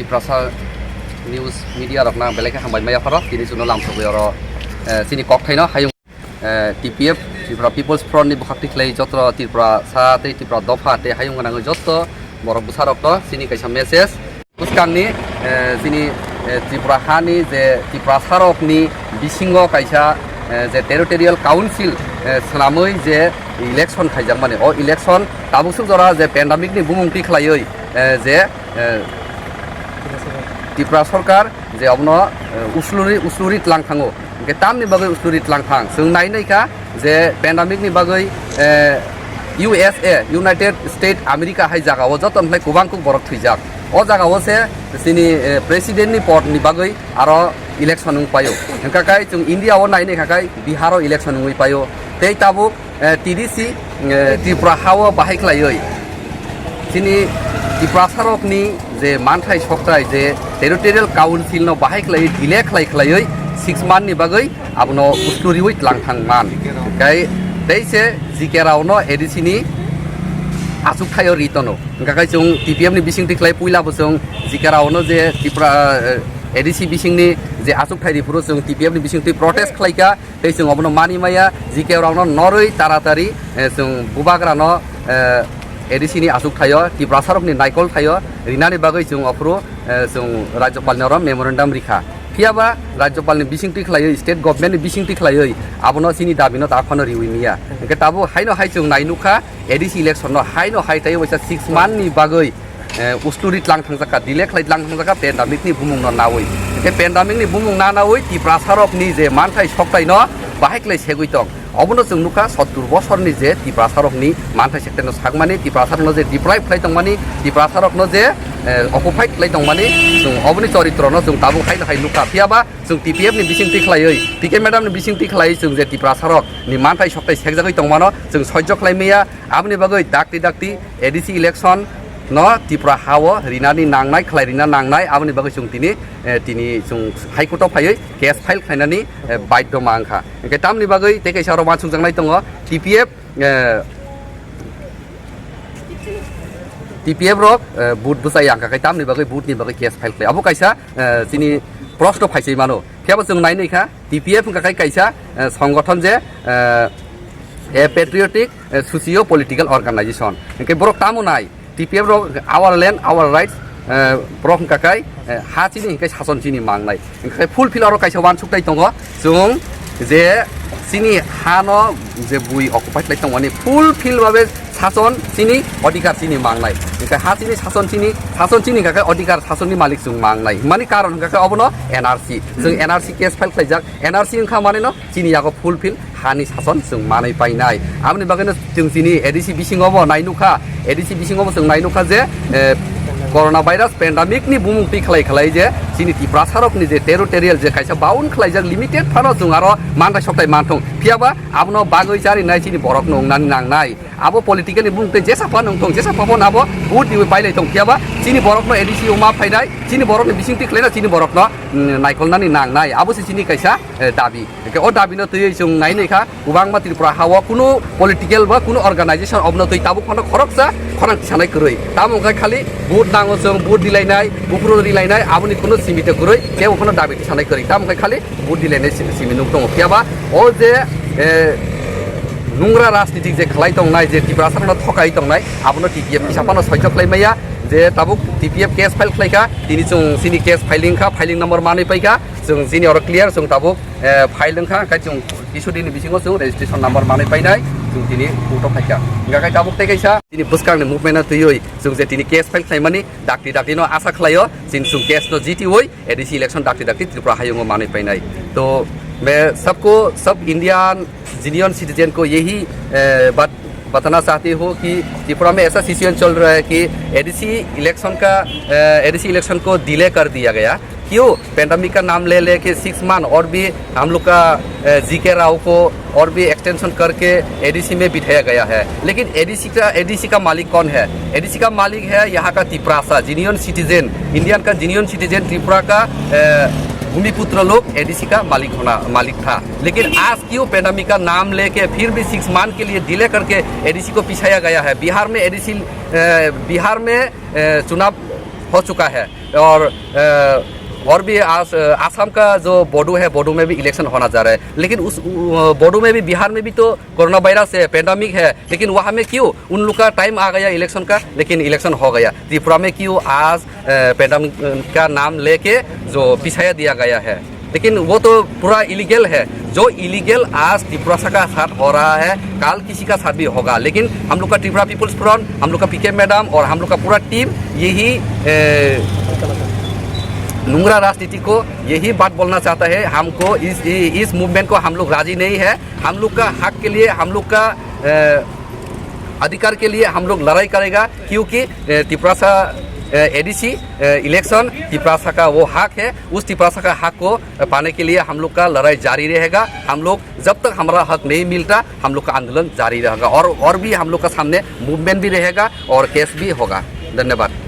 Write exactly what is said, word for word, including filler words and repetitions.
Tiprasa News Media rokno ang belai khe hambai maya pharo, tini chwngno lamsogwi oro, eh, chini kokthaino hayung, eh, T P F, Tripura People's Front ni bwkhak tikhlai joto Tripura sa tei Tripura dopha tei hayung gwnangwi joto borok bwsarokno chini kaisa message. Bwskangni, eh, chini, eh, Tripura hani je Tiprasarokni bisingo kaisa, eh, je Territorial Council, eh, swnamwi je election khaijakmani, o election tabuk swk jora je pandemic ni bumung twi khlaiwi, eh, je, eh, Tripura Sarkar je obono, eh, usluri, usluri tlang thango. Hwnkhe tamni bagwi usluri tlang thang? Chwng nai nai kha je pandemic ni bagwi, eh, U S A, United States America hai jagao joto ni khlai kwbang kuk borok thwijak. O jagao se chini, eh, president ni pod ni bagwi aro election wng paio. Hwnkha khe chwng India o nai nai kha khe Bihar o election wngwi paio. Tei tabuk, eh, T D C, eh, Tripura ha o bahai khlaiwi chini Tiprasarokni je manthai sokthai je Territorial Council no bahai khlaiwi delay khlai khlaiwi six month ni bagwi abono usluriwi tlang thang man. Kai tei se G K Rao no A D C ni achuk thaio ri tono. Hwnkha khe chwng T P F ni bising twi khlai puila bo chwng G K Rao no je Tripura, eh, A D C bising ni je achuk thai ri phuru chwng T P F ni bising twi protest khlai kha. Tei chwng obono mani maya, G K rokno norwi taratari, eh, chwng bubagrano, eh, A D C ni achuk thaio, Tiprasarokni naikol thaio rinani bagwi chwng ophuru, eh, chwng Rajyapalni oro memorandum rikha. Phiyaba Rajyapalni bisingtwi khlaiwi, state government ni bisingtwi khlaiwi abono chini dabino ta phano riwi miya. Hwnkhe tabuk haino hai chwng nai nukha, A D C election no haino hai taiwi waisa six month ni bagwi eh, usturi tlang thangjakha, delay khlai tlang thangjakha pandemic ni bumung no nawi. Hwnkhe pandemic ni bumung na nawi Tiprasarokni je manthai sokthai no bahai khlai segwi tong. Obono chwng nukha sottur bosorni je Tiprasarokni manthai sokthai no sakmani, Tiprasarokno je deprive khlai tongmani, Tiprasarokno je, eh, occupied khlai tongmani, chwng oboni choritrono chwng tabuk hai hai nukha. Phiyaba chwng T P F ni bisingtwi khlaiwi, P K madam ni bisingtwi khlaiwi chwng je Tiprasarokni manthai sokthai sekjagwi tongmano chwng sojjo khlai maya. Aboni bagwi dakti dakti A D C election no Tripura ha o rinani nangnai, khlai rina nangnai, aboni bagwi chwng tini, eh, tini chwng High Court o phaiwi case file khlainani, eh, baidhyo ma wngkha. Hwnkhe tamni bagwi tei kaisa oro uansukjaknai tongo, T P F, eh, T P F rok, eh, vote bwchai yang kha, khe tamni bagwi vote ni bagwi case file khlai. Abo kaisa, eh, chini proshno phaisai mano. Phiya bo chwng nai nai kha, T P F wngkha khe kaisa, eh, songgothon je, eh, a patriotic, eh, socio political organization. Hwnkhe borok tamo nai, T P F rok our land, our rights, eh, borok wngkha khe, eh, ha chini hwnkhe sason chini mangnai. Hwnkhe fulfill oro kaisa uansukthai tongo, chwng je chini hano je bui occupied khlai tongmani fulfill babe sason chini odhikar chini mangnai. Hwnkhe ha chini sason chini, sason chini hwnkha khe odhikar sasonni malik chwng mangnai. Hwnmani karon hwnkha khe obono N R C. Chwng N R C case file khlaijak. N R C wngkha manino chini yago fulfill hani sason chwng manwi painai. Aboni bagwino chwng chini A D C bisingo bo nai nukha, A D C bisingo bo chwng nai nukha je, eh, corona virus pandemic ni bumung twi khlai khlai je chini Tiprasarokni je territorial je kaisa bound khlaijak limited phano chwng aro manthai sokthai manthung. Phiyaba abono bagwi charinai chini borokno wngnani nangnai. Abo political ni bumung tei jesa phano wngthung, jesa phano abo vote riwi pailai thung. Phiyaba chini borokno A D C o ma phainai, chini borokni bisingtwi khlaina chini borokno, mm, naikolnani nangnai. Abo se chini kaisa, eh, dabi. Hwnkhe o dabino twiwi chwng nai nai kha, kwbangma Tripura ha o kunu political ba kunu organization obono twi tabuk phano khoroksa khorang tisanai kwrwi. Tamo wngkha khali vote nango chwng, vote rilainai, buphuru rilainai, aboni kunu simi tei kwrwi, tei bo phano dabi tisanai kwrwi. Tamo wngkha khali vote rilainai simi, simi nuk tongo. Phiyaba o je, eh, nungra rajnitik je khlai tongnai, je Tiprasarokno thokai tongnai, abono T P F kisa phano sojjo khlai maya, je tabuk T P F case file khlai kha, tini chwng chini case filing kha, filing number manwi pai kha, chwng chini oro clear, chwng tabuk, eh, file wngkha, hwnkhe chwng kisa dini bisingo chwng registration number manwi painai, chwng tini court o phaikha. Hwnkha khe tabuk tei kaisa chini bwskangni movement no twiwi chwng je tini case file khlaimani dakti dakti no asa khlaio, chini chwng case no jitiwi A D C election dakti dakti Tripura hayungo manwi painai. To main sabko, sab Indian genuine citizen ko yehi, eh, bat-, batana chahti hu ki Tripura mein aisa situation chal raha hai ki A D C election ka, eh, A D C election ko delay kar diya gaya. Kyun? Pandemic ka naam le le ke six month aur bhi hum log ka, eh, G K Rao ko aur bhi extension karke A D C mein bithaya gaya hai. Lekin A D C ka, A D C ka malik kaun hai? A D C ka malik hai yahan ka Tiprasa, genuine citizen, Indian ka genuine citizen Tripura ka, eh, bhumiputro log A D C ka malik hona, malik tha. Lekin aaj kyun pandemic ka naam leke phir bhi six month ke liye delay karke A D C ko pichaya gaya hai? Bihar mein A D C, eh, Bihar mein, eh, chunav हो चुका है। और अ, और भी आस-, अ, आसाम का जो बोडो है, बोडो में भी इलेक्शन होना जा रहा है, लेकिन उस उ-, बोडो में भी, बिहार में भी तो कोरोना वायरस है, पेंडेमिक है, लेकिन वहाँ में क्यों उन लोग का टाइम आ गया इलेक्शन का, लेकिन इलेक्शन हो गया। त्रिपुरा में क्यों आज अ, पेंडेमिक का नाम लेके जो पिछाया दिया गया है, लेकिन वो तो पूरा इलीगल है। जो इलीगल आज त्रिपुरासा का साथ हो रहा है, कल किसी का साथ भी होगा, लेकिन हम लोग का त्रिपुरा पीपल्स फ्रंट, हम लोग का पीके मैडम और हम लोग का पूरा टीम यही अ, नूंगरा राजनीति को यही बात बोलना चाहता है। हमको इस इस मूवमेंट को हम लोग राजी नहीं है। हम लोग का हक के लिए, हम लोग का अ, अधिकार के लिए हम लोग लड़ाई करेगा, क्योंकि अ, तिपरासा एडीसी इलेक्शन तिपरासा का वो हक है। उस तिपरासा का हक को पाने के लिए हम लोग का लड़ाई जारी रहेगा। हम लोग जब तक हमारा हक नहीं मिलता, हम लोग का आंदोलन जारी रहेगा और और भी हम लोग का सामने मूवमेंट भी रहेगा और केस भी होगा। धन्यवाद।